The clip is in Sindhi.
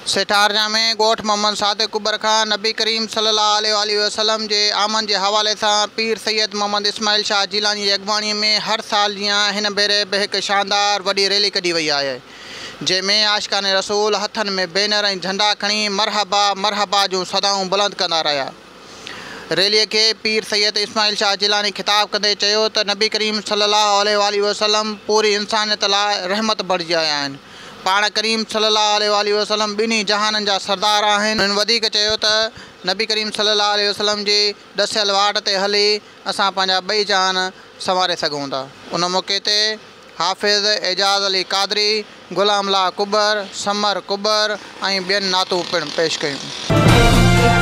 سيٺارجا ۾ ڳوٺ محمد صادق ڪٻر کان نبي ڪريم صلي الله عليه واٰله وسلم جي آمد جي حوالي سان پير سيد محمد اسماعيل شاهه جيلاني جي اڳواڻي ۾ هر سال جيان هن ڀيري به هڪ شاندار وڏي ريلي ڪڍي وئي آهي جنهن ۾ عاشقان رسول هٿن ۾ بينر ۽ جهنڊا کڻي مرحبا مرحبا جون صدائون بلند ڪندا رهيا. ريلي کي پير سيد اسماعيل شاهه جيلاني خطاب ڪندي چيو ته نبي ڪريم صلي الله عليه واٰله وسلم پوري انسانيت لاء رحمت بڻجي آيا آهن، پاڻ ڪريم صلي الله عليه واٰله وسلم ٻنهي جهانن جا سردار آهن. هن وڌيڪ چيو ته نبي ڪريم صلي الله عليه وسلم جي ڏسيل واٽ تي هلي اسان پنهنجا ٻئي جهان سنواري سگهون ٿا. ان موقعي تي حافظ اعجاز علي قادري، غلام الله ڪٻر، ثمر ڪٻر ۽ ٻين نعتون پڻ پيش ڪيون.